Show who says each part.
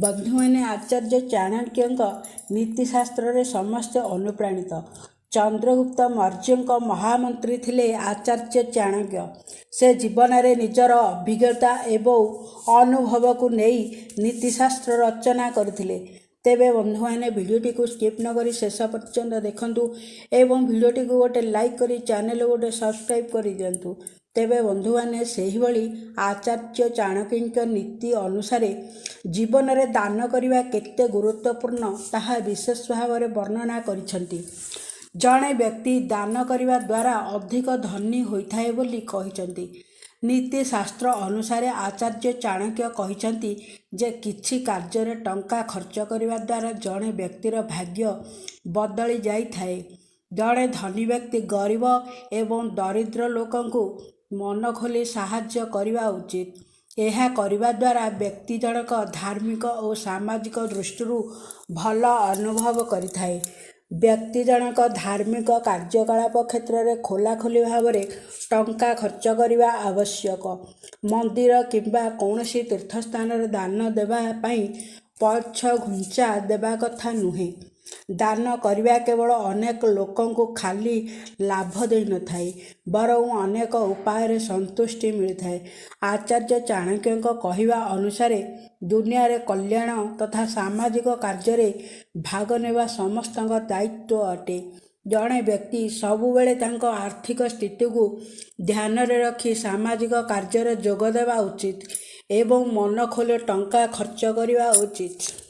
Speaker 1: ବନ୍ଧୁମାନେ, ଆଚାର୍ଯ୍ୟ ଚାଣକ୍ୟଙ୍କ ନୀତିଶାସ୍ତ୍ରରେ ସମସ୍ତେ ଅନୁପ୍ରାଣିତ। ଚନ୍ଦ୍ରଗୁପ୍ତ ମୌର୍ଯ୍ୟଙ୍କ ମହାମନ୍ତ୍ରୀ ଥିଲେ ଆଚାର୍ଯ୍ୟ ଚାଣକ୍ୟ। ସେ ଜୀବନରେ ନିଜର ଅଭିଜ୍ଞତା ଏବଂ ଅନୁଭବକୁ ନେଇ ନୀତିଶାସ୍ତ୍ର ରଚନା କରିଥିଲେ। ତେବେ ବନ୍ଧୁମାନେ, ଭିଡ଼ିଓଟିକୁ ସ୍କିପ୍ ନକରି ଶେଷ ପର୍ଯ୍ୟନ୍ତ ଦେଖନ୍ତୁ ଏବଂ ଭିଡ଼ିଓଟିକୁ ଗୋଟେ ଲାଇକ୍ କରି ଚ୍ୟାନେଲ ଗୋଟେ ସବସ୍କ୍ରାଇବ୍ କରିଦିଅନ୍ତୁ। ତେବେ ବନ୍ଧୁମାନେ, ସେହିଭଳି ଆଚାର୍ଯ୍ୟ ଚାଣକ୍ୟଙ୍କ ନୀତି ଅନୁସାରେ ଜୀବନରେ ଦାନ କରିବା କେତେ ଗୁରୁତ୍ୱପୂର୍ଣ୍ଣ, ତାହା ବିଶେଷ ଭାବରେ ବର୍ଣ୍ଣନା କରିଛନ୍ତି। ଜଣେ ବ୍ୟକ୍ତି ଦାନ କରିବା ଦ୍ୱାରା ଅଧିକ ଧନୀ ହୋଇଥାଏ ବୋଲି କହିଛନ୍ତି। ନୀତିଶାସ୍ତ୍ର ଅନୁସାରେ ଆଚାର୍ଯ୍ୟ ଚାଣକ୍ୟ କହିଛନ୍ତି ଯେ କିଛି କାର୍ଯ୍ୟରେ ଟଙ୍କା ଖର୍ଚ୍ଚ କରିବା ଦ୍ୱାରା ଜଣେ ବ୍ୟକ୍ତିର ଭାଗ୍ୟ ବଦଳି ଯାଇଥାଏ। ଜଣେ ଧନୀ ବ୍ୟକ୍ତି ଗରିବ ଏବଂ ଦରିଦ୍ର ଲୋକଙ୍କୁ ମନ ଖୋଲି ସାହାଯ୍ୟ କରିବା ଉଚିତ। ଏହା କରିବା ଦ୍ୱାରା ବ୍ୟକ୍ତି ଜଣକ ଧାର୍ମିକ ଓ ସାମାଜିକ ଦୃଷ୍ଟିରୁ ଭଲ ଅନୁଭବ କରିଥାଏ। ବ୍ୟକ୍ତି ଜଣକ ଧାର୍ମିକ କାର୍ଯ୍ୟକଳାପ କ୍ଷେତ୍ରରେ ଖୋଲାଖୋଲି ଭାବରେ ଟଙ୍କା ଖର୍ଚ୍ଚ କରିବା ଆବଶ୍ୟକ। ମନ୍ଦିର କିମ୍ବା କୌଣସି ତୀର୍ଥସ୍ଥାନରେ ଦାନ ଦେବା ପାଇଁ ପଛଘୁଞ୍ଚା ଦେବା କଥା ନୁହେଁ। ଦାନ କରିବା କେବଳ ଅନେକ ଲୋକଙ୍କୁ ଖାଲି ଲାଭ ଦେଇନଥାଏ, ବରଂ ଅନେକ ଉପାୟରେ ସନ୍ତୁଷ୍ଟି ମିଳିଥାଏ। ଆଚାର୍ଯ୍ୟ ଚାଣକ୍ୟଙ୍କ କହିବା ଅନୁସାରେ ଦୁନିଆରେ କଲ୍ୟାଣ ତଥା ସାମାଜିକ କାର୍ଯ୍ୟରେ ଭାଗ ନେବା ସମସ୍ତଙ୍କ ଦାୟିତ୍ୱ ଅଟେ। ଜଣେ ବ୍ୟକ୍ତି ସବୁବେଳେ ତାଙ୍କ ଆର୍ଥିକ ସ୍ଥିତିକୁ ଧ୍ୟାନରେ ରଖି ସାମାଜିକ କାର୍ଯ୍ୟରେ ଯୋଗ ଦେବା ଉଚିତ ଏବଂ ମନ ଖୋଲି ଟଙ୍କା ଖର୍ଚ୍ଚ କରିବା ଉଚିତ।